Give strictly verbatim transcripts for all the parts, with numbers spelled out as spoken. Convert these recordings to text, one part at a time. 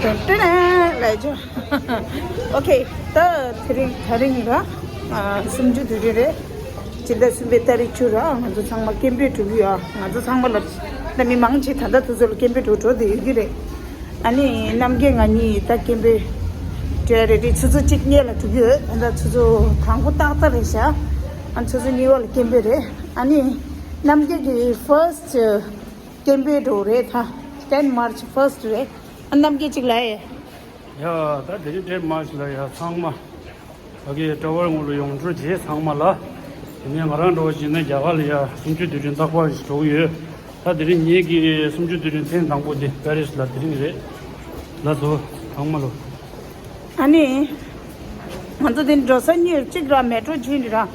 ཏན་ཏན་ལས་ཇོ། ཨོ་ཁེ། ད་དེ་རིང་དེ་རིང་ར། ཨ། གསུམ་བཅུ་དུས་དྲན་རེད། སྤྱི་ཟླ་གསུམ་པའི་ཏ་རིག་བཅུ་ར། ང་ཚོ་ཚང་མ་ཀེམ་པེ་འགྲོ་གི་ཡོད། ང་ཚོ་ཚང་མ་ལ་ད་མི་མང་ཆེ་ད་ལྟ་དུས་ཚོད་ལ་ཀེམ་པེ་འགྲོ་འགྲོ་བསྡད་ཡོད་ཀྱི་རེད། ཨ་ནི་རྣམ་རྒྱལ་ང་གཉིས་ད་ཀེམ་པེ་འགྲོ་ཡ་རེད། དེ་ཆུ་ཚོད་གཅིག་གཉིས་ལ་འགྲོ་གི་ཡོད། ད་ལྟ་ཆུ་ཚོད་དང་པོ་ཏག་ཏག་རེད་ཤག་ཨ། ཆུ་ཚོད་གཉིས་པ་ལ་ཀེམ་པེ་རེད། ཨ་ནི་རྣམ་རྒྱལ་གྱི་ཕར་སི་ཊི་ཀེམ་པེ་འགྲོ་རེད། ད་ཏེན་མར་ཆི་ཕར་སི་ཊི་རེད། ཨ། རྣམ་རྒྱལ་གཅིག་ལ་ཡ། ཡ། ད་དེ་རིང་ཏེན་མར་ཆི་ལ་ཡ་ཚང་མ་ཕ་གི་ཊ་ཝར་ངོས་ལ་ཡོང་འཕྲོ་རྗེས་ཚང་མ་ལ། དེ་ནས་ང་རང་འགྲོ་བ་ཞིག་ན་རྒྱ་གར་ལ་ཡ་གསུམ་བཅུ་དུས་དྲན་རྟག་པར་ཞིག་འགྲོ་གི་ཡོད། ད་དེ་རིང་ངེད་ཀྱི་གསུམ་བཅུ་དུས་དྲན་ཐེངས་དང་པོ་དེ་པེ་རི་སི་ལ་དེ་རིང་རེད། ལགས་སོ། ཚང་མ་ལོ། ཨ་ནི། ང་ཚོ་དེ་འགྲོ་ས་གཉིས་གཅིག་ར་མེ་ཊོ་བྱས་ནས་ར།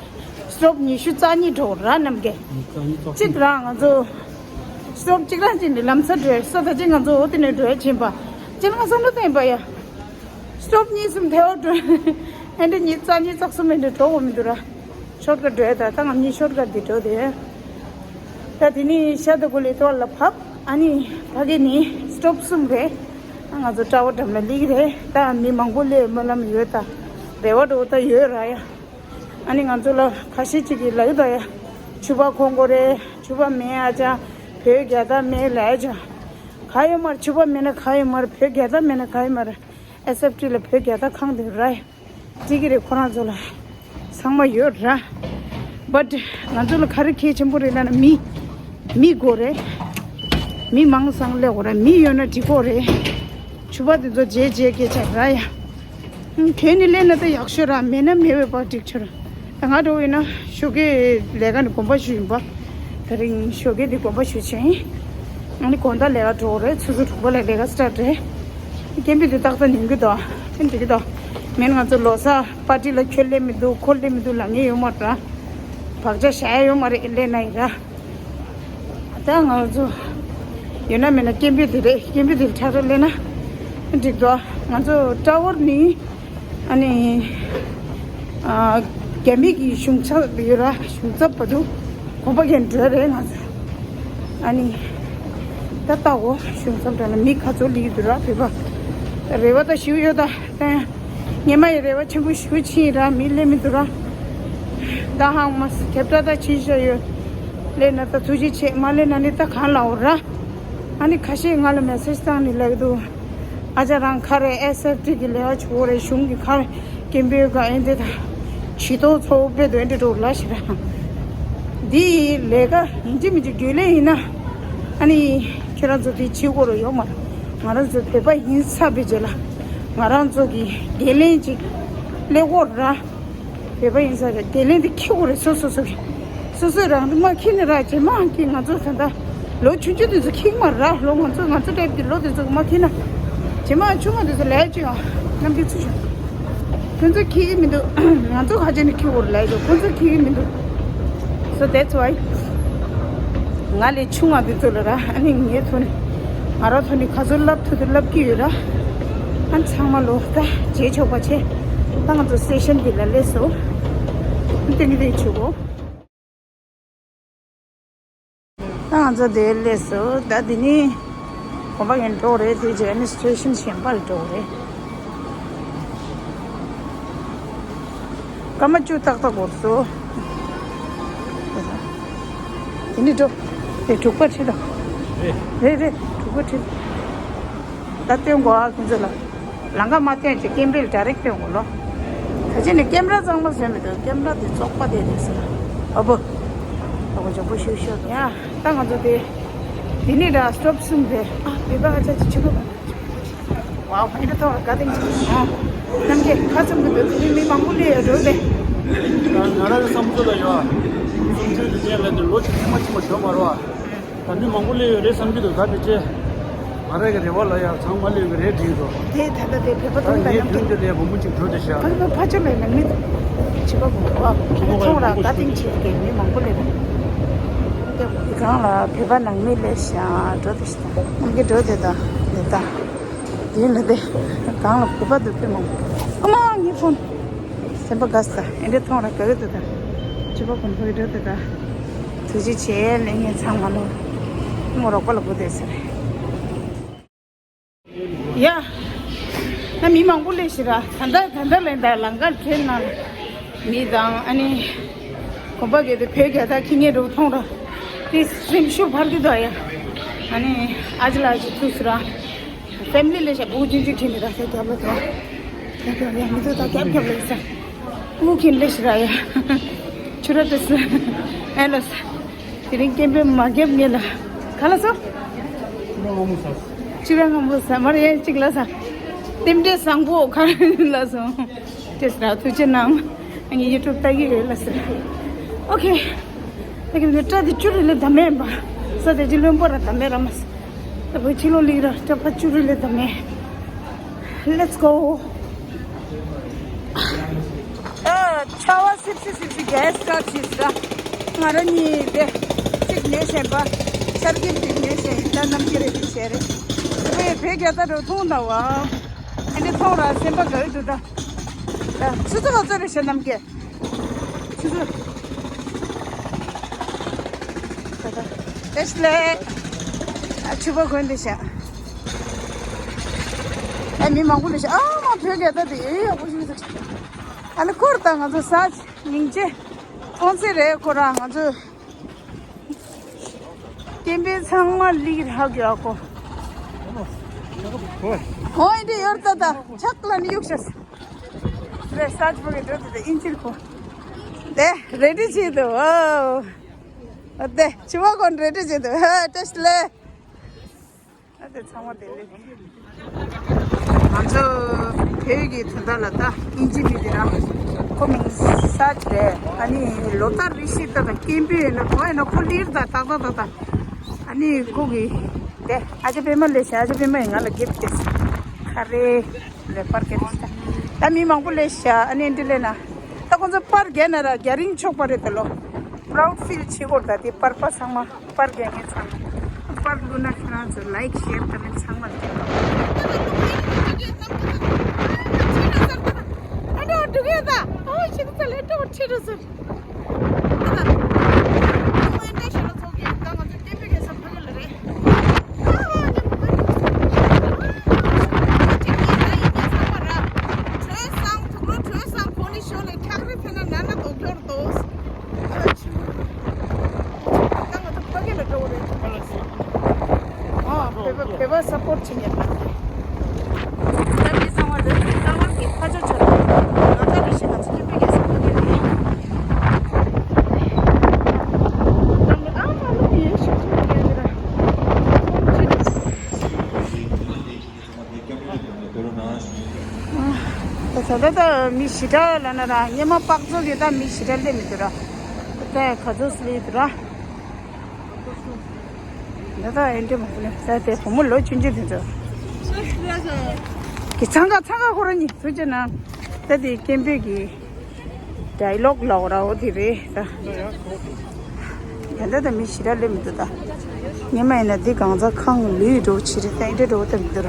སི་ཊོབ་ཉི་ཤུ་རྩ་གཉིས་འགྲོ་ར་རྣམ་རྒྱལ། རྩ་གཉིས་རྩ་གཅིག་གཅིག་ར་ང་ཚོ་སི་ཊོབ་གཅིག་ར་བྱས་ནས་ལམ་སང་འགྲོ་ས། ད་ཅི་ང་ཚོ་འོ་དེ་ནས་འགྲོ་ཡ་ཕྱིན་པ། ཅི་ང་བསམ་བློ་བཏང་པ་ཡ། སི་ཊོབ་གཉིས་གསུམ་དེ་འོ་འགྲོ། ཨེ་འདྲ་ཉི་ཤུ་རྩ་གཉིས་རྩ་གསུམ་ཨེ་འདྲ་འགྲོ་དགོས་མི་འདུག་ར། ཤོཊ་ཀཊ་འགྲོ་ཡ། ད་ད་ང་གཉིས་ཤོཊ་ཀཊ་འདི་འགྲོ་དེ། ད་དེ་ནི་ཤ་ད་གུ་ལི་ཐོག་ལ་བབས། ཨ་ནི་ཕ་གི་ནི་སི་ཊོབ་གསུམ་རེད། ང་ཚོ་ཊ་ཝར་འགྲམ་ལ་སླེབས་རེད། ད་མི་མང་པོ་སླེབས་སྨོན་ལམ་ཡོད། ད་རེ་བ་འགྲོ་ད་ཡོད་ར་ཡ། ཨ་ནི་ང་ཚོ་ལ་ཁ་ཤས་ཅིག་གིས་ལབ་ད་ཡ། ཕྱུ་པ་གོན་དགོས་རེད། ཕྱུ་པ་མེད་ཨ་ཅག་བོད་རྒྱལ་དར་མེད་ལབ་ཨ་ཅག་ག་ཡོད་མ་རེད། ཕྱུ་པ་མེད་ན་ག་ཡོད་མ་རེད། བོད་རྒྱལ་དར་མེད་ན་ག་ཡོད་མ་རེད། ཨེས་ཨེཕ་ཊི་ལ་བོད་རྒྱལ་དར་གང་དེ་ར་ཡ། འགྲིག་གི་རེད། ཁོ་རང་ཚོ་ལ་ཚང་མ་ཡོད་ར། བཊ་ང་ཚོ་ལ་ག་རེ་གལ་ཆེན་པོ་རེད་ལབ་ན་མི། མི་དགོས་རེད། མི་མང་སང་སླེབས་དགོས་རེད། མི་ཡོད་ན་འགྲིག་གོ་རེད། ཕྱུ་པ་དེ་ཚོ་རྗེས་རྗེས་སྐད་ཆ་ར་ཡ། ཨང་། དེ་ནི་སླེབས་ན་ད་ཡག་ཤོས་ར། མེད་ན་མེད་པའི་བར་འགྲིག་ཆོག་ར། ད་ང་འགྲོ་ཡིན་ན་ཞོགས་ཀས་ལས་ཀ་ནས་དགོངས་པ་ཞུས་ཡིན་པ། དེ་རིང་ཞོགས་ཀས་འདི་དགོངས་པ་ཞུས་ཕྱིན། ཨ་ནི་དགོང་དག་ལས་ཀ་འགྲོ་རེད། ཆུ་ཚོད་དྲུག་པ་ལ་ལས་ཀ་སི་ཊར་ཊི་རེད། ཀེམ་པིང་འདི་ཏག་ཏག་ཉན་གི་འདུག་ཨེ་འགྲིག་གི་འདུག་མེད་ན་ང་ཚོ་ལོ་གསར་པར་ཊི་ལ་ཁྱོད་སླེབས་མི་འདུག་ཁོ་སླེབས་མི་འདུག་ལབ་མཁན་ཡོད་མ་རེད་ར། བག་ཆགས་བཞག་ཡ་ཡོད་མ་རེད། སླེབས་ན་ཡིན་ར། ད་ང་ཚོ་ཡོད་ན་མེད་ན་ཀེམ་པིང་འདི་རེད། ཀེམ་པིང་འདི་ཁྲ་ཁྲ་སླེབས་ན་འགྲིག་འདུག་ང་ཚོ་ཊ་ཝར་ནི། ཨ་ནི། ཨ། རྒྱ་མི་གི་གཞུང་ཚབ་ཡོད་ར། གཞུང་ཚབ་བར་དུ་གོམ་པ་གྱོན་འགྲོ་རེད་ང་ཚོ། ཨ་ནི། ད་ལྟ་འོ་གཞུང་ཚབ་འགྲོ་ན་མི་ག་ཚོད་སླེབས་ཀྱི་འདུག་ར། བོད་པ་རེ་བ་ད་ཞུ་ཡོད་ད། ད་ངས་མ་ཡི་རེ་བ་ཆེན་པོ་ཞུ་ཕྱིན་ར། མི་སླེབས་མི་འདུག་ར། ད་ཧང་མ་སི་ཁེབ་ཏྲ་ད་ཕྱིན་ཤ་ཡོད། སླེབས་ན་ད་ཐུགས་རྗེ་ཆེ། མ་སླེབས་ན་ནི་ད་གང་ལ་འོ་ར། ཨ་ནི་ཁ་ཤས་ང་ལ་མེ་སེ་ཇི་བཏང་ནི་ལབ་འདུག་ཨ་ཅག་རང་ག་རེ་ཨེས་ཨེཕ་ཊི་གི་ལས་ཀ་བྱེད་དགོས་རེད། གཞུང་གི་ག་རེ་སྐད་འབོད་ག་ཨེ་འདི་ད་ཇུས་གཏོགས་ཚོགས་དཔེ་དོན་འདི་འགྲོ་ལ་ཞེ་དྲག་འདི་ལས་ཀ་ཡིན་གཅིག་མིན་གཅིག་རྒྱུན་ལས་ཡིན་ན། ཨ་ནི་ཁྱེད་རང་ཚོ་དེ་བྱེད་དགོས་རེད་ཡོད་མ་རེད། ང་རང་ཚོ་བོད་པ་ཡིན་ཚར་བའི་རྗེས་ལ་ང་རང་ཚོ་གི་འགན་ལེན་ཅིག་ལས་དགོས་ར། བོད་པ་ཡིན་ས་རེད། དེ་ལན་དེ་འཁྱེར་དགོས་རེད། སོ་སོ་སོ་གི་སོ་སོས་རང་དུ་མ་འཁྱེར་ནི་ར། རྗེས་མ་ཀྱི་ང་ཚོ་ད་ལྟ་ལོ་ཆུང་ཆུང་དེ་ཚོ་འཁྱེར་མ་ར། ལོ་ང་ཚོ་ང་ཚོ་འདྲ་པོ་ལོ་དེ་ཚོ་མ་འཁྱེར་ན། རྗེས་མ་ཆུང་མ་དེ་ཚོ་ལས་ཅི་ཡོང་། རྣམ་འགྱུར་ཚུལ་བཞིན་ཁོང་ཚོ་འཁྱེར་གི་མི་འདུག་ང་ཚོ་ཁ་ཆེ་ནས་འཁྱེར་དགོས་རེད་ལས་ཅི་ཡོང་། ཁོང་ཚོ་འཁྱེར་གི་མི་འདུག So that's why ང་ལས་ཆུང་བ་དེ་ཚོ་ལ་ར། ཨ་ནི་ངའི་ཐོག་ནས་ང་རང་ཐོག་ནས་ག་ཚོད་བསླབ་ཐུབ་ཐུབ་བསླབ་ཀྱི་ཡོད་ར། ཨ་ཚང་མ་ལོ་ད་རྗེས་ཆོག་པ་བྱས། ད་ང་ཚོ་སི་ཊེ་ཤན་འདི་ལ་སླེབས་སོང་། ཏིང་ཏིང་ཆུ་གོ། ད་ང་ཚོ་དེ་སླེབས་སོང་། ད་འདི་ནི་གོམ་པ་གྱོན་འགྲོ་རེད། དེ་རྗེས་ནི་སི་ཊེ་ཤན་གཞན་པ་ལ་འགྲོ་རེད། སྐར་མ་བཅུ་ཏག་ཏག་འགོར་སོང་། དེ་ནི་འགྲོ། དེ་དྲུག་པ་ཁྲིད་དང་། རེད་རེད། དྲུག་པ་ཁྲིད། ད་སྟོན་དགོས་ཨ་ཁོང་ཚོ་ལ། ལམ་ཁ་མ་སྟོན་ཅིག་ཀེམ་པེ་ལ་ཌའི་རེག་སྟོན་དགོས་ལོ། ད་ཅི་ནས་ཀེམ་ར་གཙང་མ་བཟོས་མི་འདུག་ཀེམ་ར་དེ་བཙོག་པ་དེ་རེད་ཟེར། ཨ་བོ། ཨ་བོ་འཇམ་པོ་ཤུ་ཤུ་འདུག་ཡ། ད་ང་ཚོ་དེ། དེ་ནས་ར་སི་ཊོབ་གསུམ་རེད། ཨ་བོད་པ་ཨ་ཅག་ཅིག་ཆུ་བོ། ཝའོ། ཨེ་འདྲ་ཐོག་ལ་དགའ་སྟེང་ཅིག་ཨ། རྣམ་རྒྱལ་ཁ་ཙམ་གྱི་འདུག་དེ་ནས་མི་མང་པོ་སླེབས་ཡོད་འགྲོ་དེ། ང་རང་གི་བསམ་ཚུལ་ལ་ཡོད་ཨ། གསུམ་བཅུའི་དུས་ཆེན་ལ་དེ་ལོ་གཅིག་ཐེངས་མ་གཅིག་མ་བྱུང་མ་རེད་ཨ། ད་མི་མང་པོ་སླེབས་ཡོད་རེད་བསམ་གྱི་འདུག་ད་དེ་ཅི། ང་རང་གི་རེ་བ་ལ་ཡང་ཚང་མ་སླེབས་ཀྱི་རེད་དྲན་འགྲོ། དེ་ད་ལྟ་དེ་བོད་པ་ད་དང་ངའི་ནང་དོན་དེ་ལས་བུ་མོ་གཅིག་འགྲོ་དེ་ཤག་ཕ་ཕ་ཕ་ཆ་ལ་ནང་མི་བྱིས་པ་བུ་བ་ཁོང་རང་དགའ་སྟེང་བྱེད་ཀྱི་མི་མང་པོ་སླེབས་རེད། དེ་གང་ལ་བོད་པ་ནང་མི་སླེབས་ཤག་འགྲོ་དེ་ཤག་ད་ངས་འགྲོ་དེ་ད་དེ་ད་དེ་ལ་དེ་གང་ལ་བོད་པ་འདུག་དེ་མང་པོ། ཨ་མ་ངའི་ཕོན། སེམས་པ་དགའ་ས། ཨེ་འདྲ་མཐོང་ར་དགའ་གི་འདུག་ད། ཕྱུ་པ་གོན་ཕ་གི་འགྲོ་དེ་ད། ཐུགས་རྗེ་ཆེ་ལས་ངན་ཚང་མ་ལོ། མོ་རོགས་པ་ལ་གོ་དེ་ཟེར། ཡ། ད་མི་མང་པོ་སླེབས་ཤག་ར། ད་ལྟ་ད་ལྟ་ལས་ད་ལམ་ཁ་དྲན་ན་མི་དང་ཨ་ནི་གོམ་པ་བརྒྱབ་སྟེ་བོད་རྒྱལ་དར་འཁྱེར་མཁན་འདྲ་པོ་མཐོང་ར། དེ་རིམ་ཤུགས་འཕར་གྱི་འདུག་ཡ། ཨ་ནི་ཨ་ཅེ་ལགས་ཀྱིས་ཐུགས་སུ་ར། ཕེ་མི་ལི་སླེབས་ཤག། སྤུ་གུ་ཆུང་ཆུང་ཁྱེར་ནས་ར་ས་རྒྱབ་ལ་འགྲོ། ཡ་ཡ་ཡ། མི་ཚོ་ད་རྒྱབ་རྒྱབ་ལ་ཡིན་ས། སྤུ་གུ་ཁྱེར་སླེབས་ཤག་ར་ཡ། ཆུ་ར་ཏི་སི་ཨེ་ལ་ས། དེ་རིང་སྐད་འབོད་མ་བརྒྱབ་ངེས་ལ། ག་ལ་སོང་། ཆུ་ར་སྔ་མོ་ཟ། མར་ཡན་གཅིག་ལ་ཟ། རྟེན་འབྲེལ་བཟང་པོ་ག་ལ་སོང་། ཏེས་ར་ཐུགས་རྗེ་གནང་། ཨ་ནི་ཡུ་ཊུབ་ལྟ་གི་ཡོད་ལ་ཟེར། ཨོ་ཁེ། ད་གིན་ནི་སྐྲ་དེ་བཅུ་རེ་ལས་ད་མེད་པ། ས་དེ་ཅི་ལོན་པོ་ར་ད་མེད་ར་མ་ཟེར། ད་བུ་ཕྱི་ལོ་ལིག་ར་སྐྲ་ཕ་བཅུ་རེ་ལས་ད་མེད། Let's go. ཨ། ཆར་པ་སིབ་སིབ་སིབ་སིབ་གེ་སི་ཊི་ཧའུ་སི་ཞིག་ར། ང་རང་གཉིས་དེ་གཅིག་ཉོས་ཤེས་པ། ཆར་གྱི་གཅིག་ཉོས་ཤེས་ད་རྣམ་རྒྱལ་རེད་དེ་བྱས་རེད། དེ་བས་བོད་རྒྱལ་དར་འདྲ་པོ་མཐོང་ད་བ། ཨ་ནི་མཐོང་ར་སེམས་པ་དགའ་ཡི་འདུག་ད། ད་ཆུ་ཚོད་ག་ཚོད་རེད་ཤག་རྣམ་རྒྱལ། ཆུ་ཚོད། ད་ད། བཀྲ་ཤིས་བདེ་ལེགས། ཨ་ཆུ་བ་གོན་བསྡད་ཤག། ཨ་མི་མང་པོ་སླེབས་ཤག། ཨ་མ་བོད་རྒྱལ་དར་དེ་ཨེ་ཡག་པོ་ཞིག་འདུག། ཨ་ནི་ཁོར་ད་ང་ཚོ་ས་སྙིང་རྗེ་ཀོང་ཚེ་རེད་ཁོ་རང་ང་ཚོ་སྐད་འབོད་ཚང་མ་ལིག་ར་གི་ཨ་ཁོ། ཨོ་ཨེ་འདྲ་ཡོད་ད། ད་ཆག་ལ་ནི་གཡུག་ཤག་རེད། ས་ཆ་བོ་གི་འགྲོ་དེ་དེ་ཨིན་ཅིར་ཁོ། དེ་རེ་ཌི་བྱེད་འདུག་ཨོ། ཨོ་དེ་ཆུ་བ་གོན་རེ་ཌི་བྱེད་འདུག་ཧ། བཀྲ་ཤིས་བདེ་ལེགས། ཨ་དེ་ཚང་མ་དེ་ལས། ང་ཚོ་བོད་ཀྱི་དོན་དག་ལ་ད་ཨིན་ཇི་མི་དེ་ར། ཁོ་མིང་སཱ་ཅི་རེད། ཨ་ནི་ལོ་ལྟར་རེ་བཞིན་ད་ད་སྐད་འབོད་ཡོད་ན་གོ་ཡོད་ན་ཁོ་ལིར་ད་ཏག་ཏག་ཏག་ཏག། ཨ་ནི་ཁོ་གི་དེ་ཨ་ཅག་པད་མ་ལས་ཤག། ཨ་ཅག་པད་མ་ཡིས་ང་ལ་གིཕ་ཊི་སྟེར། ཁ་རེ་ལས་པར་སྐད་རེད་ཤག། ད་མི་མང་པོ་སླེབས་ཤག། ཨ་ནི་འདི་ལས་ན་ད་ཁོ་ཚོ་པར་རྒྱག་ན་ར་རྒྱ་རིང་ཆོག་པ་རེད་ད་ལོ། པ་རའུ་ཌི་ཕིལ་བྱེད་དགོས་རེད་ད། དེ་པར་པ་ཚང་མ། པར་རྒྱག་མཁན་ཚང་མ། པར་བླུགས་ན་ཁྱེད་རང་ཚོ་ལའིཀ་ཤེར་ཀོ་མེན་ཊི་ཚང་མ་རྒྱག་རོགས། ཨ་འདྲ་འགྲོ་གི་ཡོད་ད། ཨོ་ཤི་ད་ལེ་འགྲོ་ཁྲིད་འགྲོ་ཟེར། ཨ་ད། ཨ་འདྲ་ཤི་ལ་ཚོགས་ཀྱི་ད་ང་ཚོ་སྐད་འབོད་རྒྱག་ས་ཕ་གི་ལ་རེད། དྲོད་བཟང་དུག་ལོག་དྲོད་བཟང་གོ་ནི་ཤོ་ལེ་ཁྱག་རི་ཕེ་ན་ན་ན་དོག་གྱོར་དོ། ད་ང་ཚོ་ཕ་གི་ལ་འགྲོ་གི་རེད། ཨ་བོད་པ་བོད་པ་སབ་པོར་བྱེད་མཁན་ད། ད་མི་ཚང་མ་རེད། རྩ་བ་གི་ཕ་ཇོ་ཆོ་ལ་ང་ཚོ་རེ་ཞིག་ང་ཚོ་སྐད་འབོད་རྒྱག་ས་ཕ་གི་ལ་རེད། ཨ་མ་ལོ་ཡེ་ཤུ་ཆུ་རྒྱལ་ར། ད་ད་ད་ད་མི་ཞེ་དྲག་ལབ་ན་ར་སྔོན་མ་པག་ཙོག་གི་ད་མི་ཞེ་དྲག་སླེབས་མི་འདུག་ར། ད་ག་ཚོད་སླེབས་འདུག་ར། ད་ད་ཨེ་འདྲ་མ་ཁུ་ནས་ད་དེ་བུ་མོ་ལོ་ཆུང་ཆུང་དེ་ཚོ་གི་ཚང་ཀ་ཚང་ཀ་ཁོ་རང་གཉིས་ཐུགས་རྗེ་གནང་། ད་དེ་སྐད་འབོད་ཀྱི་ཌའི་ལོག་ལབ་ར་འོ་དེ་རེད་ད། ད་ལྟ་ད་མི་ཞེ་དྲག་སླེབས་མི་འདུག་ད། སྔོན་མ་ཡིན་ན་འདི་གང་ཚ་ཁང་ལུས་འགྲོ་ཕྱི་རེད་ད། ཨེ་འདྲ་འགྲོ་ད་མི་འདུག་ར།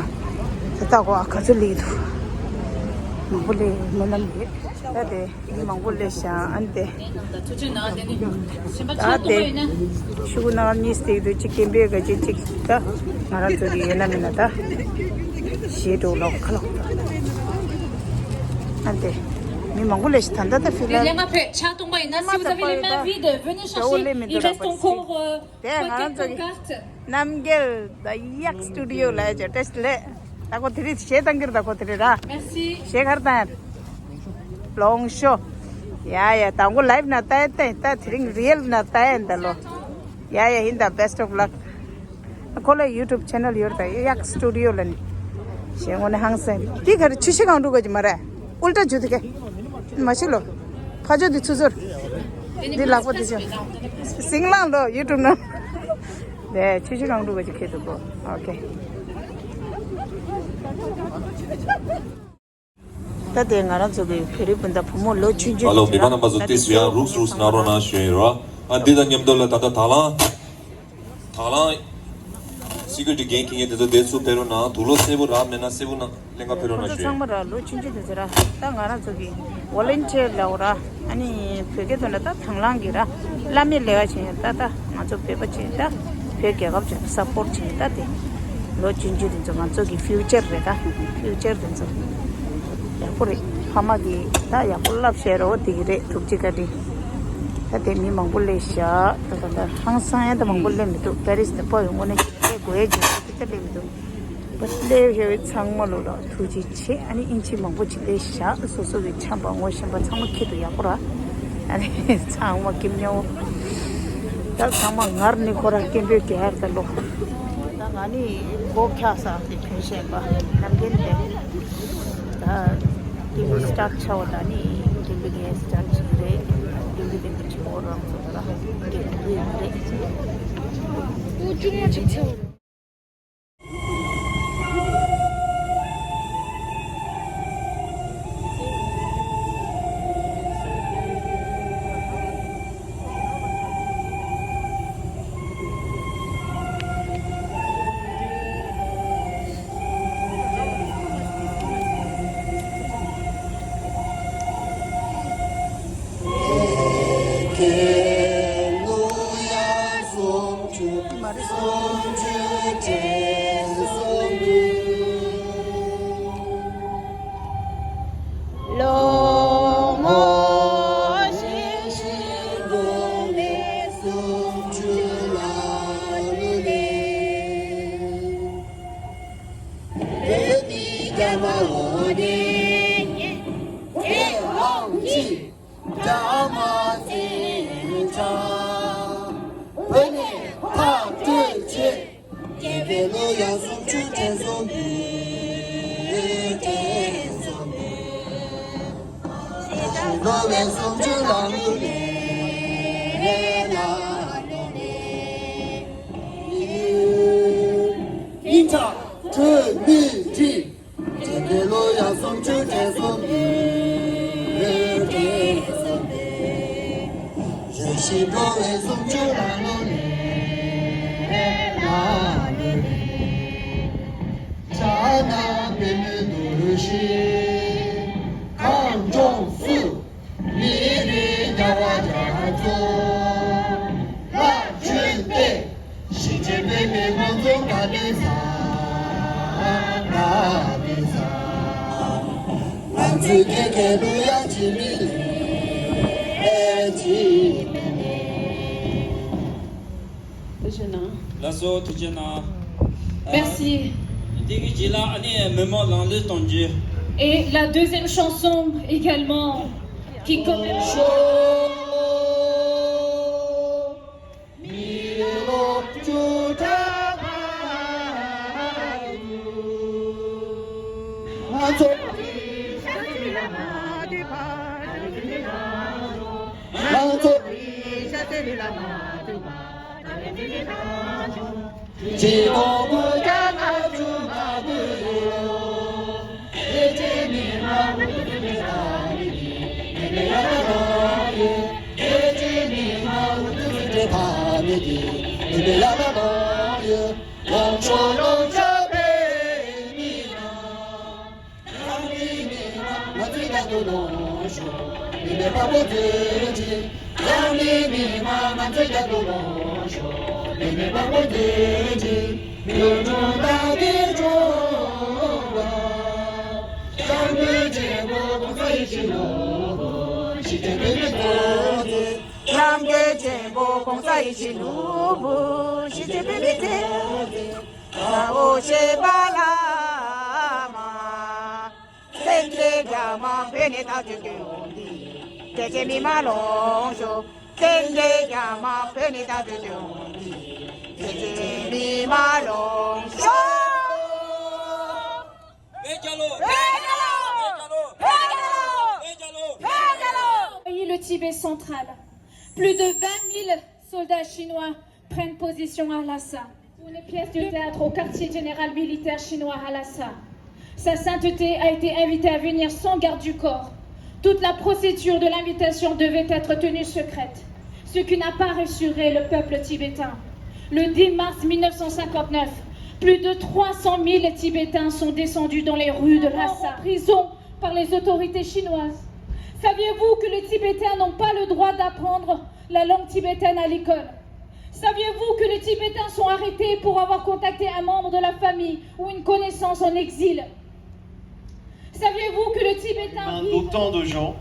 ད་ལྟ་གོ་ཨ་ག་ཚོད་སླེབས་འདུག། མང་པོ་སླེབས་སྨོན་ལམ་ཡོད་ད་དེ། མི་མང་པོ་སླེབས་ཤག། ཨ་ནི་དེ། ད་དེ། ཤུ་གུ་ནང་གཉིས་སྟེགས་དུས་གཅིག་སྐད་འབོད་ག་ཅིག་གཅིག་ད། ང་རང་ཚོ་གི་ཡོད་ན་མེད་ན་ད། ཞེ་དྲག་ལོག་ཁ་ལོག་ཨ་ནི་དེ། མི་མང་པོ་སླེབས་ཤག། ད་ལྟ་ད་ཕི་ལ། ལས་ང་ཕེབས་ཕྱག་སྟོང་པ་ཡིན་ན། Si vous avez les mains vides, venez ཞོ་སླེབས་ཆེ། མི་འདུག་ད་ཁོ་ཅིག། དེ་ང་རང་ཚོ་གི་རྣམ་རྒྱལ་the Yak Studio ལ་ཡ་བཀྲ་ཤིས་བདེ་ལེགས། ད་ཁོ་དེ་རིང་གཞས་བཏང་གི་རེད། ད་ཁོ་དེ་རིང་ར། Merci. གཞས་ག་རེ་བཏང་ཡ། ལོང་ཤོ། ཡ་ཡ་དང་པོ་ལའིབ་ནང་བལྟ་ཡ་བལྟ་ཡ། ད་དེ་རིང་རི་ཡལ་ནང་བལྟ་ཡ་ཡིན་ད་ལོ། ཡ་ཡ་ཡིན་ད། Best of luck. ཁོ་ལ་ཡུ་ཊུབ་ཆེ་ནལ་ཡོད་རེད་ད། ཡག་སི་ཊུ་ཌི་ཡོ་ལ་ནི། གཞས་ངོ་ནས་ཧང་སང་། དེ་ག་རེ་ཆུ་ཤིང་གང་འགྲོ་ག་ཅི་མ་རེད། ཨུལ་ཊ་འཇུ་དེ་ག་མ་ཤི་ལོ། ཕ་ཇོ་དེ་ཚུ་ཚོར། འདི་ལག་པ་འདི་ཚོ། སིང་ལང་ལོ་ཡུ་ཊུབ་ནང་། དེ་ཆུ་ཤིང་གང་འགྲོ་ག་ཅི་ཁེ་འདུག་གོ། ཨོ་ཁེ། ད་དེ་ང་རང་ཚོ་གི་བོད་རིགས་སྤུན་ཟླ་བུ་མོ་ལོ་ཆུང་ཆུང་ཨ་ལོ། མི་མང་རྣམ་པ་ཚོ་ཏིས་ཡང་རུག་རུག་གནང་རོགས་གནང་ཞུ་ཡིན་རོ། ཨ་འདི་དང་མཉམ་དུ་ལ་ད་ལྟ་དང་བླངས། དང་བླངས། སི་ཀུ་རི་ཊི་འགན་འཁྱེར་མཁན་དེ་ཚོ་དེ་ཚུར་ཕེབས་རོགས་གནང་། དུག་ལོག་སེར་པོ་རག་མེད་ན་སེར་པོ་གནང་། ལེན་ག་ཕེབས་རོགས་ཁོ་གནང་ཚོ་ཞུ་ཚང་ཡིན། མ་ར་ལོ་ཆུང་ཆུང་དེ་ཚོ་ར། ད་ང་རང་ཚོ་གི་ཝོ་ལན་ཊི་ཡར་ལབ་ར། ཨ་ནི་བོད་སྐད་ཐོག་ནས་ད་དང་བླངས་གི་ར། བླ་མེད་ལས་ཀ་བྱེད་ཡ། ད་ད་ང་ཚོ་བོད་པ་བྱེད་ད། བོད་རྒྱལ་ཁབ་བྱེད་སབ་པོར་ཊི་བྱེད་ད་དེ། ལོ་རྒྱུན་རྒྱུན་དེ་ཚོ་ང་ཚོ་གི་ཕིའུ་ཅར་རེད་ད། ཕིའུ་ཅར་དེ་ཚོ་ཡག་པོ་རེད། ཕ་མ་གི་ད་ཡག་པོ་བསླབ་བཤད་རོགས་དེ་གི་རེད། ཐུགས་རྗེ་བཀའ་དྲིན། ད་དེ་མི་མང་པོ་སླེབས་ཤག་ད་ད་ད་ཧང་སང་ཡང་ད་མང་པོ་སླེབས་མི་འདུག་པེ་རིས་དེ་པོ་ཡོང་དངོས་གནས་སླེབས་དགོས་ཡ་ཅིག་ད་སླེབས་མི་འདུག་པ་སླེབས་ཤེས་པའི་ཚང་མ་ལོ་ལ་ཐུགས་རྗེ་ཆེ། ཨ་ནི་ཨིན་ཇི་མང་པོ་ཅིག་སླེབས་ཤག་སོ་སོ་གི་ཆམ་པ་ངོ་ཤེས་པ་ཚང་མ་ཁྱེད་དུ་ཡག་པོ་ར། ཨ་ནི་ཚང་མ་སྐྱིད་ཉོ། ད་ཚང་མ་ངར་ནི་ཁོ་ར་སྐྱིད་པོའི་གེ་ཧར་ད་ལོ། ད་ང་ནི་སྒོ་ཁྱག་ས་དེ་གྱོན་བཤད་པ་ནམ་རྒྱུན་དེ། ད་ཏི་ཝི་སི་ཊར་ཊི་བྱ་བ་ད་ནི་ཏི་ཝི་གི་སི་ཊར་ཊི་བྱེད་ཀྱི་རེད། ཏི་ཝི་དེ་འདི་ཆུ་བོ་རང་ཚོ་ད་ར་དེ་ཏི་ཝི་མ་རེད། ཨུ་ཅུང་མ་ཅིག་ཆེ་བ། ལགས་སོ། ཐུགས་རྗེ་གནང་། Merci. འདི་གི་རྗེས་ལ་ཨ་ནི་མི་མང་ལངས་གླུ་གཏོང་རྒྱུ། Et la deuxième chanson également, qui quand même Envahit le Tibet central. Plus de vingt mille soldats chinois prennent position à Lhasa. Pour une pièce de théâtre au quartier général militaire chinois à Lhasa. Sa sainteté a été invitée à venir sans garde du corps. Toute la procédure de l'invitation devait être tenue secrète, ce qui n'a pas rassuré le peuple tibétain. Le dix mars mille neuf cent cinquante-neuf, plus de trois cent mille Tibétains sont descendus dans les rues de Lhasa. En prison par les autorités chinoises. Saviez-vous que les Tibétains n'ont pas le droit d'apprendre la langue tibétaine à l'école ? Saviez-vous que les Tibétains sont arrêtés pour avoir contacté un membre de la famille ou une connaissance en exil ? Saviez-vous que le Tibétain vit... D'autant de gens.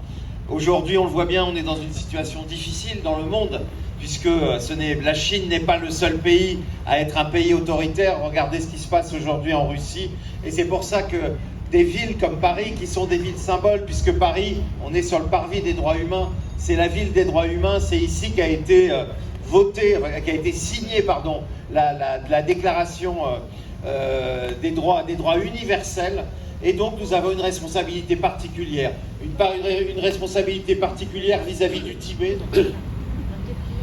Aujourd'hui, on le voit bien, on est dans une situation difficile dans le monde, puisque euh, ce n'est, la Chine n'est pas le seul pays à être un pays autoritaire. Regardez ce qui se passe aujourd'hui en Russie. Et c'est pour ça que des villes comme Paris, qui sont des villes symboles, puisque Paris, on est sur le parvis des droits humains, c'est la ville des droits humains, c'est ici qu'a été euh, voté, enfin, qu'a été signée, pardon, la, la- la déclaration euh, euh, des droits, des droits universels. Et donc, nous avons une responsabilité particulière, une, par- une- une responsabilité particulière vis-à-vis du Tibet.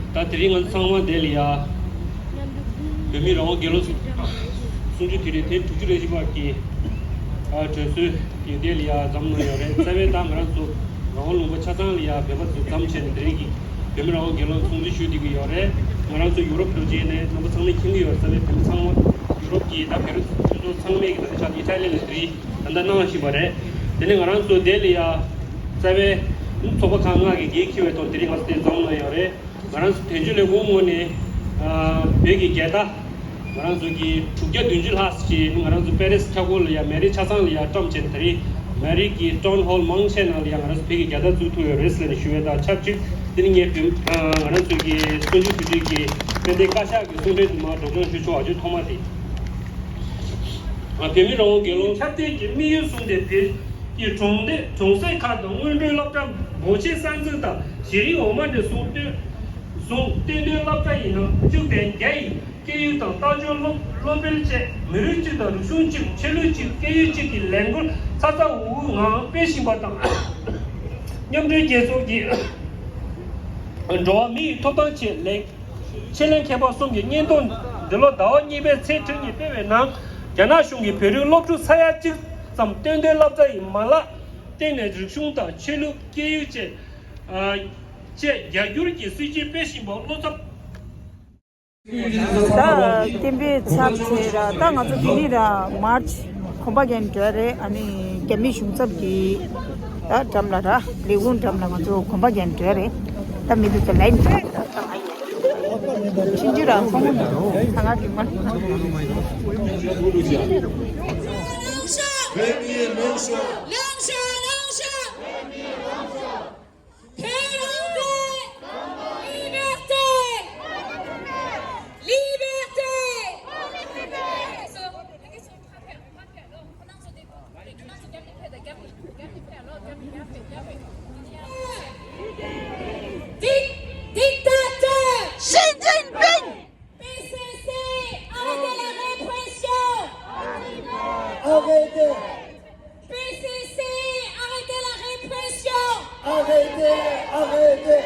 ད་དེ་རིང་ང་ཚོ་ཚང་མ་འདི་ལ་ཡ་བོད་མི་རང་དབང་སྒེར་ལངས་གསུང་ཆོས་དུས་དྲན་ཐེངས་དྲུག་ཅུ་རེ་བཞི་པ་གི་ཨ་དྲན་གསོའི་གི་དེ་ལ་ཡ་འཛོམས་གནང་ཡོད་རེད། རྩ་བའི་ད་ང་རང་ཚོ་རང་དབང་ལུང་པ་ཆ་ཚང་ལ་ཡ་བོད་པ་ཚོ་འཛོམས་བྱས་ནས་དེ་རིང་གི་བོད་མི་རང་དབང་སྒེར་ལངས་ཚོགས་འདུ་ཞུ་བསྡད་ཀྱི་ཡོད་རེད། ང་རང་ཚོ་ཡུ་རོབ་འགྲོ་རྗེས་ནས་རྣམ་པ་ཚང་མས་མཁྱེན་གྱི་ཡོད་རེད། རྩ་བའི་བོད་མི་ཚང་མ་ཡུ་རོབ་ཀྱི་ད་བོད་རིགས་སྤྱི་ཚོགས་ཚང་མས་ཀྱི་ད་ཆ་ཨི་ཊ་ལི་ལ་དེ་རིང་ད་ལྟ་གནང་བཞིན་པ་རེད། དེ་ནས་ང་རང་ཚོ་དེ་ལ་ཡ་རྩ་བའི་ཚོགས་པ་ཁག་ལྔ་གི་འགན་འཁྱེར་བའི་ཐོག་དེ་རིང་ང་ཚོ་དེ་འཛོམས་གནང་ཡོད་རེད། ང་རང་ཚོ་དོན་གཅོད་ལས་ཁུངས་ངོས་ནས་ཨ་བོད་ཀྱི་རྒྱལ་དར་ང་རང་ཚོ་གི་དྲུག་བརྒྱ་བདུན་ཅུ་ལྷག་ཅིག་ང་རང་ཚོ་པེ་རེ་སི་འཁྱག་སྒོ་ལ་ཡ་མེ་རི་ཆ་ཚང་ལ་ཡ་བཀྲམ་བྱས་ནས་དེ་རིང་མེ་རི་གི་ཊའུན་ཧོལ་མང་ཆེ་ནང་ལ་ཡ་ང་རང་ཚོ་བོད་ཀྱི་རྒྱལ་དར་བཙུགས་ཐུབ་ཡོད་རེད་ཟེར་ནས་ཞུ་བའི་དང་ཆབས་ཅིག་དེ་ནི་ངས་བོད་ཨ་ང་རང་ཚོ་གི་བཙན་བྱོལ་བོད་རིགས་ཀྱི་དཔལ་ལྡན་བཀའ་ཤག་གི་གསུང་འཕྲིན་དུ་མར་སྒྲོག་སྦྱང་ཞུ་ཆོག་པ་བརྗོད་ཐོག་མ་དེ། ཨ་བོད་མི་རང་དབང་སྒེར་ལངས་ཁྱབ་གདལ་གྱི་དམིགས་ཡུལ་བཟུང་སྟེ་བོད་ཀྱི་གྲོང་སྡེ་གྲོང་གསེབ་ཁག་ཏུ་སྔོན་འགྲོའི་སློབ་གྲྭ་འབོར་ཆེན་གསར་འཛུགས་དང་གཞི་རིམ་འོག་མ་འདྲ་བཟུང་སྟོན་བཟུང་སྟོན་ཐོན་སློབ་གྲྭ་ཡིན་ན་བཅུ་བདུན་བརྒྱ་ཡི་སྐད་ཡིག་དང་ལྟ་སྐྱོང་སློབ་སློབ་དཔོན་བཅས་མི་རིགས་གཅིག་དང་རིག་གཞུང་གཅིག་ཆོས་ལུགས་གཅིག་སྐད་ཡིག་གཅིག་གི་ལས་འགུལ་ཚ་ཚ་འུར་འུར་ངང་སྤེལ་བཞིན་པ་དང་། མཉམ་འབྲེལ་རྒྱལ་ཚོགས་ཀྱི་འགྲོ་བ་མིའི་ཐོབ་ཐང་ཆེད་ལས་ཆེད་ལས་མཁས་པ་གསུམ་གྱི་སྙན་ཐོ་འདི་ལོ་ཟླ་བ་གཉིས་པའི་ཚེས་ཁྲི་གཉིས་སྤེལ་བའི་ནང་རྒྱ་ནག་གཞུང་གིས་བོད་རིགས་སློབ་ཕྲུག་ས་ཡ་གཅིག་ཙམ་སྟོན་ཐོན་སློབ་གྲྭ་ཡི་མ་ལག་སྟེང་ནས་རིག་གཞུང་དང་ཆོས་ལུགས་སྐད་ཡིག་བཅས་ཨ་བཅས་རྒྱ་སྒྱུར་གྱི་སྲིད་ཇུས་སྤེལ་བཞིན་པ་བློ་འཚབ། ད་སྐད་འབོད་ཚར་བྱས་ར་ད་ང་ཚོ་འདི་ནི་ར་མར་ཆི་གོམ་པ་རྒྱག་འགྲོ་རེད། ཨ་ནི་རྒྱ་མི་གཞུང་ཚབ་ཀྱི་ད་འགྲམ་ལ་ར་ལས་ཁུངས་འགྲམ་ལ་ང་ཚོ་གོམ་པ་རྒྱག་འགྲོ་རེད། ད་མི་འདི་ཚོ་ལའིན་ད་ད་ང་ཡོད་ཕྱིན་ཅི་ར་ཚང་མ་ད་ང་གི་མ། Liberté ! Liberté ! Dic- dictateur ! Xi Jinping ! P C C, arrêtez la répression ! Arrêtez ! P C C, arrêtez la répression ! Arrêtez ! Arrêtez !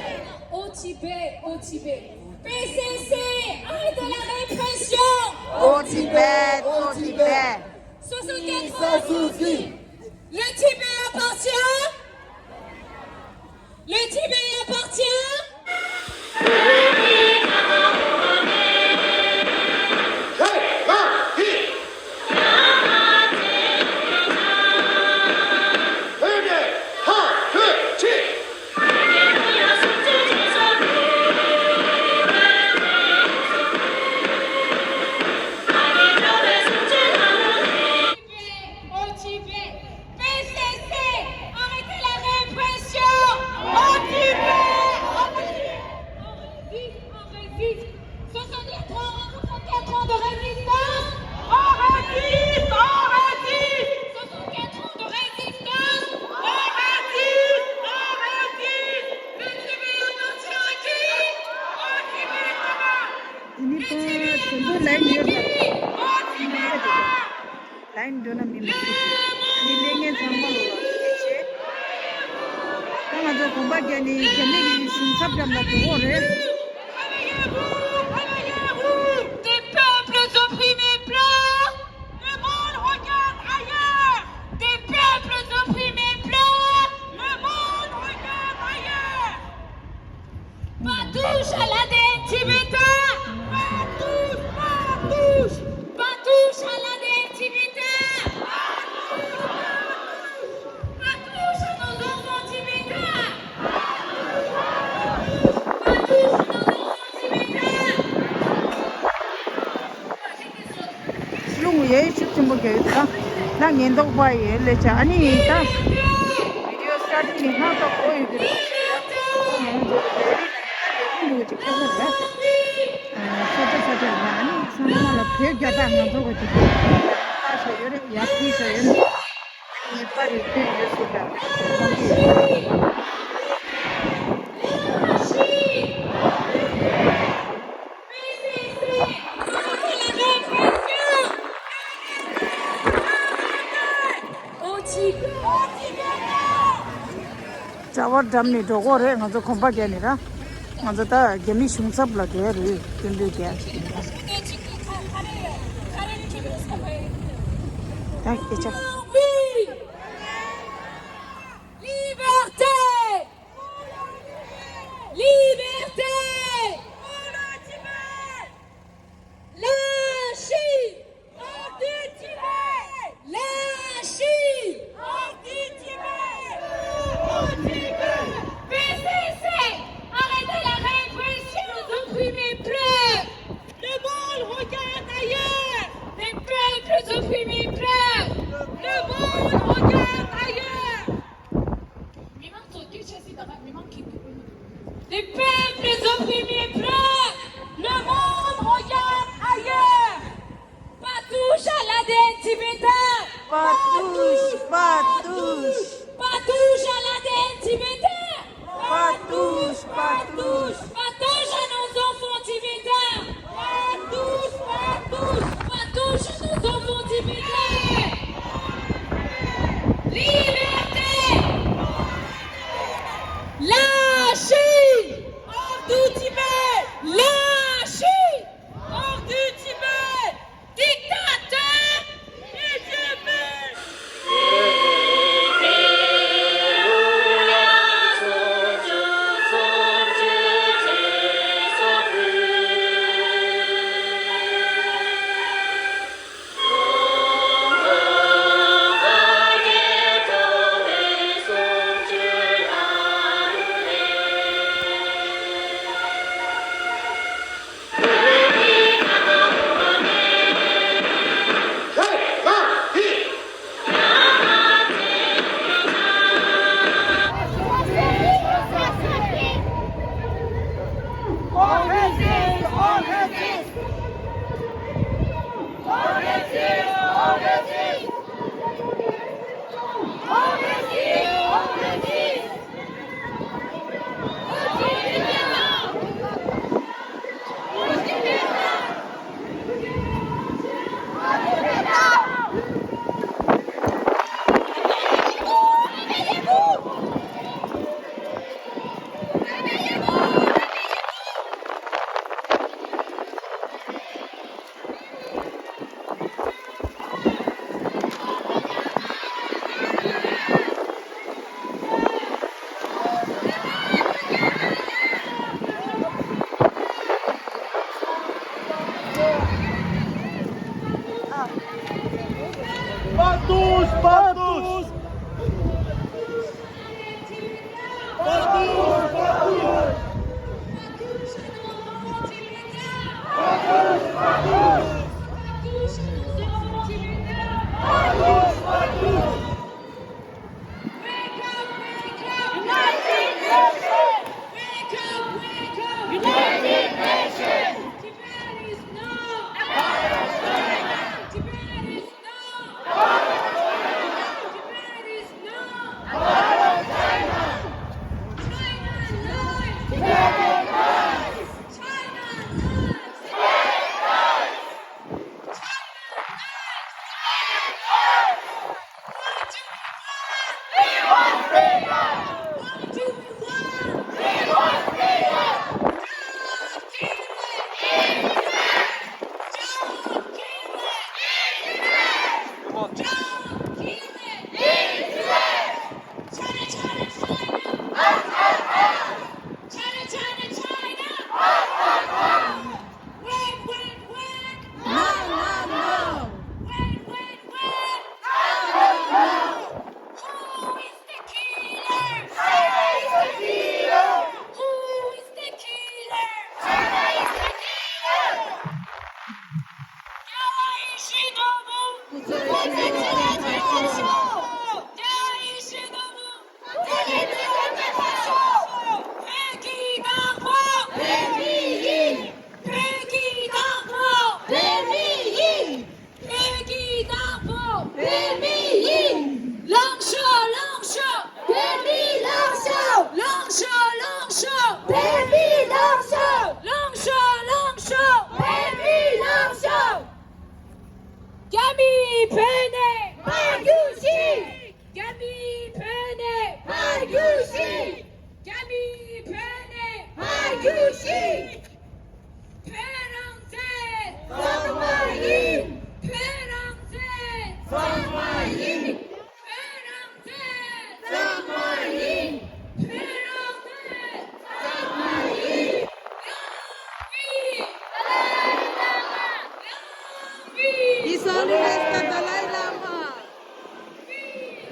Au Tibet, au Tibet. P C C, arrêtez la répression ! Au Tibet, au Tibet. Soixante-quatre ans. Ça suffit. Le Tibet appartient Le Tibet appartient. Au Tibet. P C C, arrêtez la répression ! Au Tibet, au Tibet. On résiste, on résiste. Soixante-quatre ans, soixante-quatre ans de résistance. On résiste, on résiste. Soixante-quatre ans de résistance. On résiste, on résiste. Le Tibet appartient à qui ? Au Tibétain. Au Tibet. ལའིན་འགྲོ་ན་མི་མང་པོ་ཞིག་ཨ་ནི་ལས་ངན་ཚང་མ་ལོ་ལ་ཐུགས་རྗེ་ཆེ། ད་ང་ཚོ་གོམ་པ་རྒྱག་ནི་རྒྱ་མི་གི་གཞུང་ཚབ་འགྲམ་ལ་འགྲོ་འོང་རེད། Des peuples opprimés pleurent, le monde regarde ailleurs. Des peuples opprimés pleurent, le monde regarde ailleurs. Pas touche à l'A D N tibétain ! Pas touche, pas touche, pas touche à l'A D N tibétain ! Pas touche, pas touche, pas touche à nos enfants tibétains ! Pas touche, pas touche, pas touche à ཉེན་རྟོག་པ་ཡི་ལས་བྱ་ཨ་ནི་ད་བི་ཌི་ཡོ་སི་ཊར་ཊི་ནི་ཧང་ཏོག་གོ་ཡོད་ཀྱི་རེད། ང་ཚོ་རེ་རེ་ནས་ཡག་པོ་འདུག་ཅིག་ཁ་ཁ་རེད། ས་ཆ་ས་ཆ་ལ་ཨ་ནི་ཚང་མ་ལ་བོད་རྒྱ་སྟག་ང་ཚོ་ག་ཅིག་ལྟ་ཞེས་ཡོད་རེད། ཡག་པོ་ཞེས་ཡོད་རེད། ངེས་པར་རེ་སྐྱོན་ཡོད་སྲིད་ཀྱང་མཐོང་གི་ཡོད། གྲྭ་པ་འགྲམ་ནས་འགྲོ་གོ་རེད། ང་ཚོ་གོམ་པ་རྒྱག་ནས་ར། ང་ཚོ་ད་རྒྱ་མི་གཞུང་ཚབ་ལ་འགྲོ་ཡ་རེད། སྐྱོན་འདོད་རྒྱག་ཅིག་ཡིན་ར། ད་སྐད་ཆ། Liberté! Liberté! La Chine! Hors du Tibet! La Chine! Hors du Tibet! Hors du Tibet! P C C! Arrêtez la répression! Opprimés pleurent! Le monde regarde ailleurs! Les peuples opprimés pleurent! Le monde regarde ailleurs! མི་མང་ཚོ་སྐད་ཆ་སྲིད་ད་ག་མི་མང་གི། Les peuples opprimés pleurent. Le monde regarde ailleurs. Pas touche à l'A D N tibétain. Pas touche, pas touche. Pas touche à l'A D N tibétain. Pas touche, pas touche. Pas touche à nos enfants tibétains. Pas touche, pas touche. Pas touche à nos enfants tibétains. Liberté. La Chine. Hors du Tibet. La Chine. Hors du Tibet. Dictateur. B J P. Pas tous, pas tous.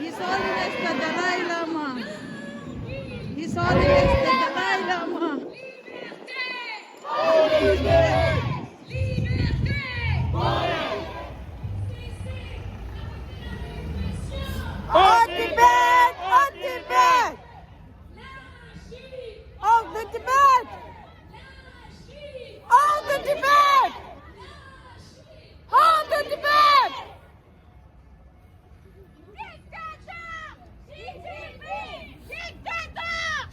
His Holiness the Dalai Lama. His Holiness the Dalai Lama. Au Tibet, au Tibet. Au Tibet. Au Tibet. Au Tibet. Dictateur! Xi Jinping!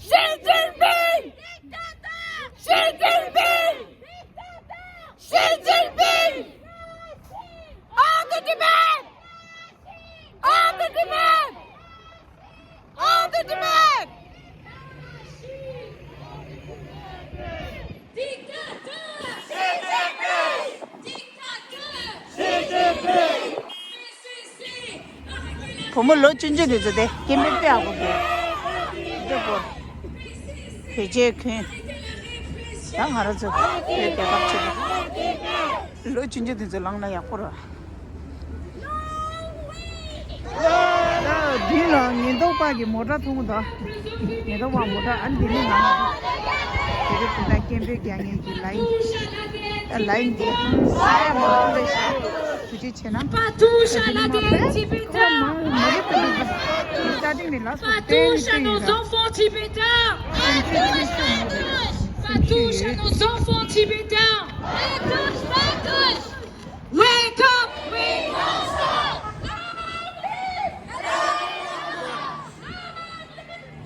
Xi Jinping! Dictateur! Xi Jinping! Dictateur! Xi Jinping! Hors de Tibet! Hors de Tibet! Hors de Tibet! Dictateur! Xi Jinping! Dictateur! Xi Jinping! བུ་མོ་ལོ་བཅུ་གཅིག་དེ་ཚོ་དེ་སྐད་འབོད་དཔེ་ཡག་པོ་འདུག་འདི་པོ་བེད་སྤྱོད་ཁུན། ད་ང་རང་ཚོ་བོད་རྒྱལ་ཁབ་ཆེད་དུ་ལོ་བཅུ་གཅིག་དེ་ཚོ་ལངས་ན་ཡག་པོ་རེད། ད་མདུན་ལ་ཉེན་རྟོག་པ་གི་མོ་ཊ་མཐོང་གི་འདུག་ཉེན་རྟོག་པ་མོ་ཊ་ཨ་ནི་འདི་ནི་ལངས་འདི་རེད། དེ་འདྲ་སྐད་འབོད་རྒྱག་མཁན་གྱི་ལའིན། ལའིན་འདི་ཧང་སང་མང་པོ་རེད་ཤག་ཐུགས་རྗེ་ཆེ་ན། Pas touche à l'A D N tibétain. Pas touche à nos enfants tibétains. Pas touche à nos enfants tibétains. Wake up!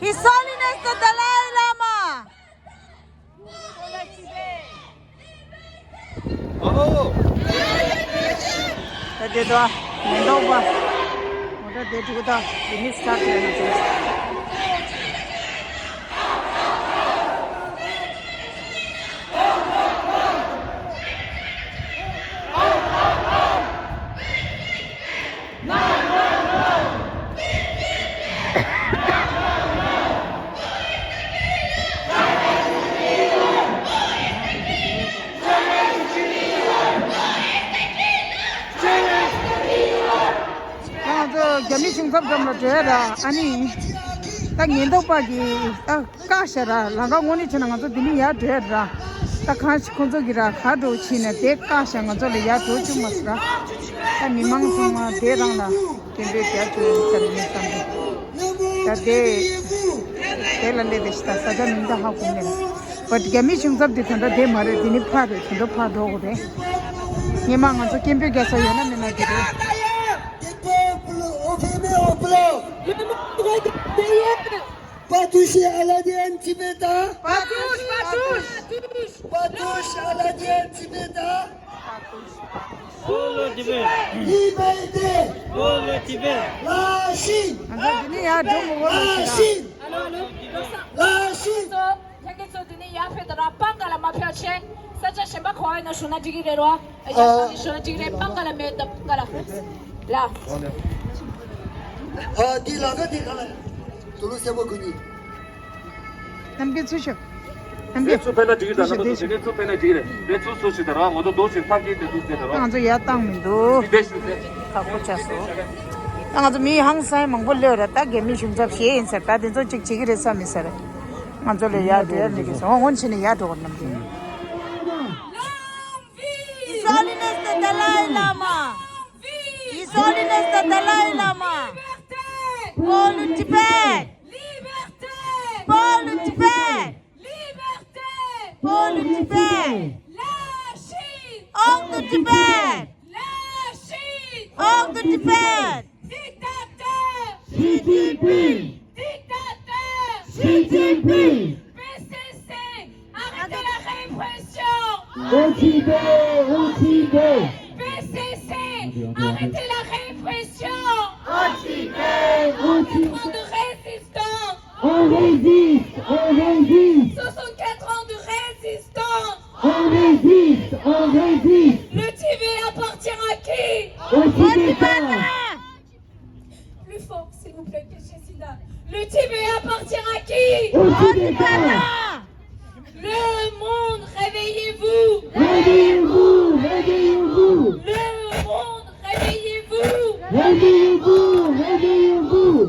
His Holiness the Dalai Lama. ད་དེ་དག་མེ་ཏོག་པ། མོ་ཊ་དེ་འགྲོ་དང་དེ་ནི་སི་ཊར་ཊི་ལ་ན་ཚོ། ང་ཚོ་རྒྱ་མི་གཞུང་ཚབ་འགྲམ་ལ་འགྲོ་ཡ་ར། ཨ་ནི་ད་ཉེན་རྟོག་པ་གིས་ད་བཀག་བཞག་ར། ལམ་ཁ་དངོས་གནས་བྱས་ན་ང་ཚོ་འདི་ནས་ཡར་འགྲོ་ཡ་ར། ད་གང་ཞིག་ཁོང་ཚོ་གིས་ར་ག་འགྲོ་བྱས་ནས་དེ་བཀག་བཞག་ང་ཚོ་ལ་ཡར་འགྲོ་བཅུག་མ་སོང་ར། ད་མི་མང་ཚང་མ་དེ་རང་ལ་སྐད་འབོད་རྒྱག་བཅུག་ཡོད་ས་རེད་ངས་བསམ་གི། ད་དེ་དེ་ལ་སླེབས་པའི་ཤི་ད་ས་ཆ་མིང་ད་ཧ་གོ་མེད་ར། བཊ་རྒྱ་མི་གཞུང་ཚབ་དེ་ད་ལྟ་དེ་མ་རེད། དེ་ནི་ཕར་རེད། ད་ལྟ་ཕར་འགྲོ་དགོས་རེད། སྔོན་མ་ང་ཚོ་སྐད་འབོད་རྒྱག་ས་ཡོད་ན་མེད་ན་དེ་རེད། Des peuples opprimés en pleurs. Le monde regarde derrière. Pas toucher à l'A D N tibétain. Pas touche, pas touche. Pas touche à l'A D N tibétain. Pour le Tibet. Liberté. Pour le Tibet. La Chine. ང་ཚོ་འདི་ནས་ཡར་འགྲོ་མི་དགོས་རེད་ཟེར། La Chine. Alors, le, le, ça, La Chine. ཁྱེད་ཚོ་འདི་ནས་ཡར་ཕེབས་དང་ར་པང་ག་ལ་མ་ཕེབས་བྱས། ས་ཆ་གཞན་པ་ག་བ་ཡིན་ན་བཞུགས་ན་འགྲིག་གི་རེད་རོ། ཡར་ཨ། ཕེབས་ནས་བཞུགས་ན་འགྲིག་གི་རེད། པང་ག་ལ་མེད་དང་ག་ལ། ལ། ཨ། འདི་ལ་ད་འདི་ག་ལ། དུ་ལུ་སེ་བོ་གུ་ཉི། རྣམ་རྒྱལ་ཚུར་ཤོག་རྣམ་རྒྱལ། ཚུར་ཕེབས་ན་འགྲིག་གི་རེད། ཚུར་ཤོག་རྣམ་པ་ཚོ་དེ་ནས་ཚུར་ཕེབས་ན་འགྲིག་གི་རེད། དེ་ཚུར་སོ་ཞིག་དང་ར་ང་ཚོ་རྡོ་ཞིག་ཕར་སྐྱེལ་དེ་ཚུར་ཕེབས་དང་ར། ང་ཚོ་ཡར་བཏང་མི་འདུག་དེ་ཞིག་དེ། ཁག་པོ་ཆགས་སོང་། ད་ང་ཚོ་མི་ཧང་སང་མང་པོ་སླེབས་ར། ད་རྒྱ་མི་གཞུང་ཚབ་ཞེ་ཡིན་ཟེར། ད་དེ་ཚོ་གཅིག་བྱེད་ཀྱི་རེད་བསམ་མི་ཟེར། ང་ཚོ་ལ་ཡར་འགྲོ་ཡ་མི་འདུག་ཟེར། འོ་འོན་ཕྱིན་ནས་ཡར་འགྲོ་དགོས་རྣམ་རྒྱལ། His Holiness the Dalai Lama. His Holiness the Dalai Lama. Pour le Tibet. Liberté. Pour le Tibet. Liberté. Pour le Tibet. La Chine. Hors de Tibet. La Chine. Hors de Tibet. Dictateur. Xi Jinping. Dictateur. Xi Jinping. P C C. Arrêtez la répression. Au Tibet, au Tibet. P C C, arrêtez la répression. Au Tibet, au Tibet. Soixante-quatre ans de résistance. On résiste, on résiste. Soixante-quatre ans de résistance. On résiste, on résiste. Le Tibet appartient à qui? Aux Tibétains. Plus fort, s'il vous plaît, que Jessica. Le Tibet appartient à qui? Aux Tibétains. Le monde, réveillez-vous. Réveillez-vous, réveillez-vous. Le monde, réveillez-vous. Réveillez-vous, réveillez-vous.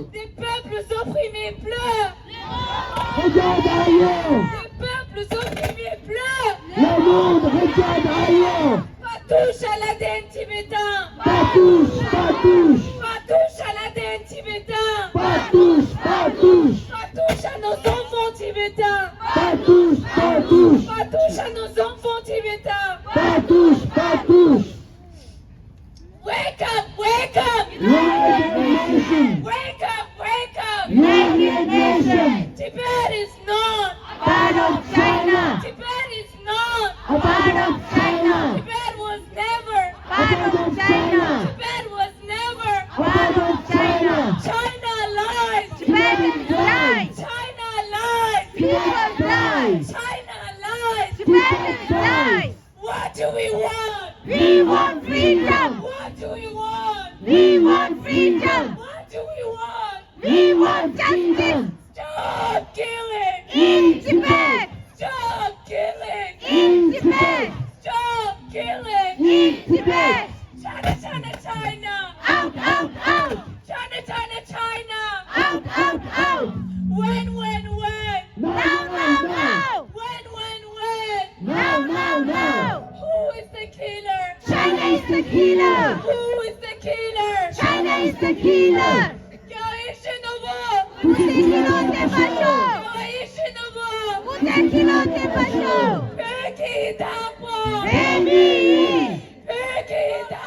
Tibet is not a part of China. Tibet is not a part of China. Tibet was never a part of China. Tibet was never a part of China. China lies. Tibetans die. China lies. People die. China lies. Tibetans die. What do we want? We want freedom. What do we want? We want freedom. What do we want? We want justice. Stop killing in Tibet. Stop killing in Tibet. Stop killing in Tibet. China, China, China. Out, out, out. China, China, China. Out, out, out. When, when, when? Now, now, now. When, when, when? Now, now, now. Who is the killer? China is the killer. Who is the killer? China is the killer. Kyaw Aung San Suu Kyi. Pu Tse Kyi Lo Nthe ཕར་ཞོག. Kyaw Aung San Suu Kyi. ཕུ་ཚེ་ཁྱི་ལོ་ཐེ་པ་ཤོག་བོད་ཀྱི་བདག་པོ། བོད་མི་ཡིན། བོད་ཀྱི་བདག་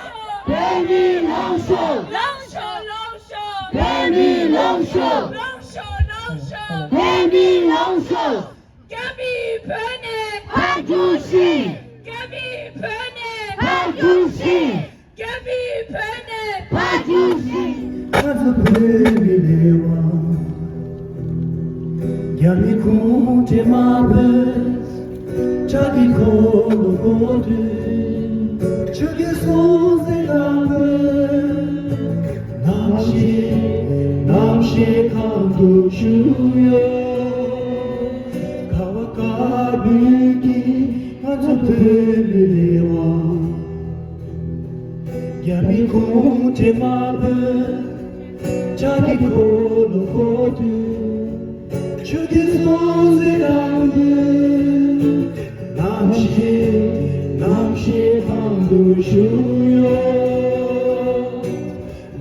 པོ། བོད་མི་ལངས་ཤོག་ལངས་ཤོག་ལངས་ཤོག་བོད་མི་ལངས་ཤོག་ལངས་ཤོག་ལངས་ཤོག་བོད་མི་ལངས་ཤོག་རྒྱ་མིས་བོད་ནས་ཕར་རྒྱུགས་ཤིག་རྒྱ་མིས་བོད་ནས་ཕར་རྒྱུགས་ཤིག་རྒྱ་མིས་བོད་ནས་ཕར་རྒྱུགས་ཤིག་ང་ཚོ་བོད་མི་ལས་དབང་རྒྱ་མི་ཁོང་ཁྲོ་མ་བོད་ཆགས་ཀྱི་འཁོར་ལོ་བསྐོར་དུས། ཆོས་ཀྱི་སྲོག་འཛིན་དང་བོད་རྣམ་ཤེས་རྣམ་ཤེས་གང་དུ་བཞུགས་ཡོད། ཁ་བ་དཀར་པོའི་གི་ང་ཚོ་བོད་མི་ལས་དབང་རྒྱ་མི་ཁོང་ཁྲོ་མ་བོད་ཆགས་ཀྱི་འཁོར་ལོ་བསྐོར་དུས། ཆོས་ཀྱི་སྲོག་འཛིན་དང་བོད་རྣམ་ཤེས་རྣམ་ཤེས་གང་དུ་བཞུགས་ཡོད།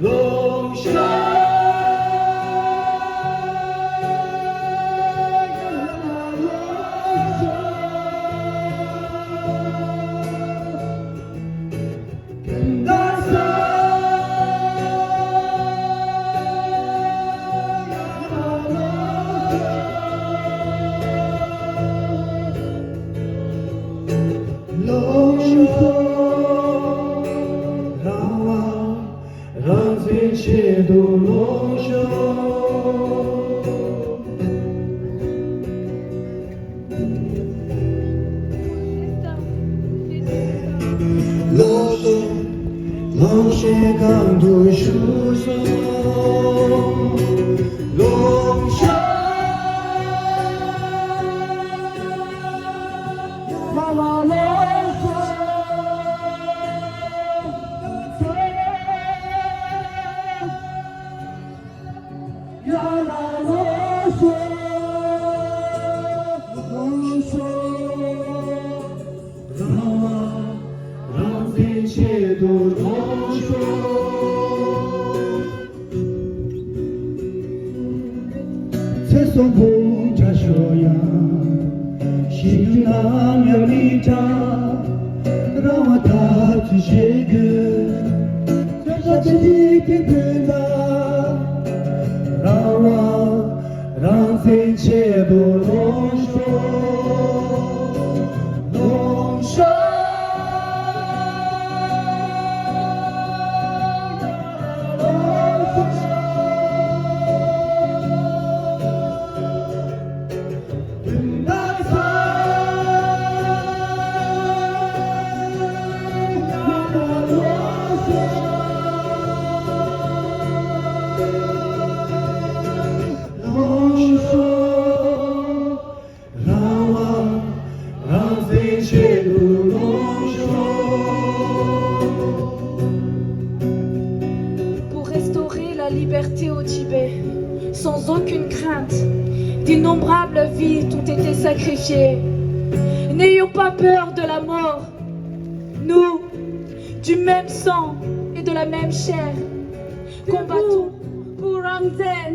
ལོངས་ཤོག་ལོངས་ཤོག་རང་དབང་རང་བཙན་ཆེད་དུ་ལོངས་ཤོག་ལོངས་ཤོག་ལོངས་ཤོག་གང་དུ་བཞུགས་སོང་། ལོངས་ཤོག་ཡར་ལ་ལོངས་ཤོག་ཡར་ལ་ལོངས་ཤོག་ལོངས་ཤོག་རང་དབང་རང་བཙན་ཆེད་དུ་ལོངས་ཤོག་ཚེ་སྲོག་ཕུང་བྲལ་ཤོག་ཡང་། ཤི་རྒྱུ་ནམ་ཡང་མི་བྲལ། རང་དབང་འཐབ་རྩོད་བྱེད་དགོས། ཚེ་སྲོག་གཅིག་གི་ཕན་བཏགས། རང་དབང་རང་བཙན་ཆེད་དུ་ལོངས་ཤོག་ལོངས་ཤོག་རང་དབང་རང་བཙན་ཆེད་དུ་ལོངས་ཤོག Pour restaurer la liberté au Tibet, sans aucune crainte, d'innombrables vies ont été sacrifiées. N'ayons pas peur de la mort. Nous, du même sang et de la même chair, combattons pour Aung San.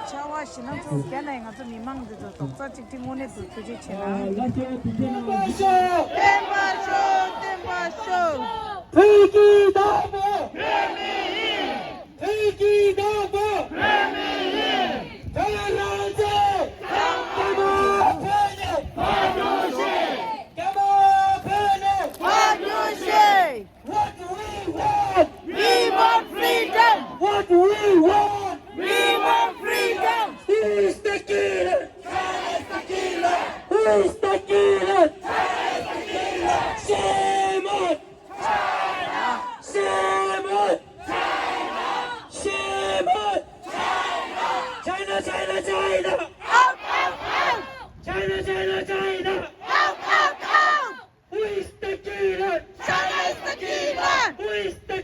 ཆར་པ་ཞིག་ན་ཚོ་རྒྱ་ནས་ང་ཚོ་མི་མང་འདི་ཚོ་རྡོག་རྩ་གཅིག་སྒྲིལ་དངོས་གནས་དུ་ཐུགས་རྗེ་ཆེ་གནང་། བསྟན་པ་ཤོག་བསྟན་པ་ཤོག་བསྟན་པ་ཤོག་བོད་ཀྱི་བདག་པོ། བོད་ཀྱི་བདག་པོ། བོད་རང་བཙན། རྒྱ་དམར་བོད་ནས། རྒྱ་དམར་བོད་ནས། What do we want? We want freedom. What do we want? We want freedom. Who is the killer? China is the killer. Who is the killer? China is the killer. Shame on China. Shame on China. Shame on China. China, China, China. Out, out, out. China, China, China. Out, out, out. Who is the killer? China is the killer. Who is the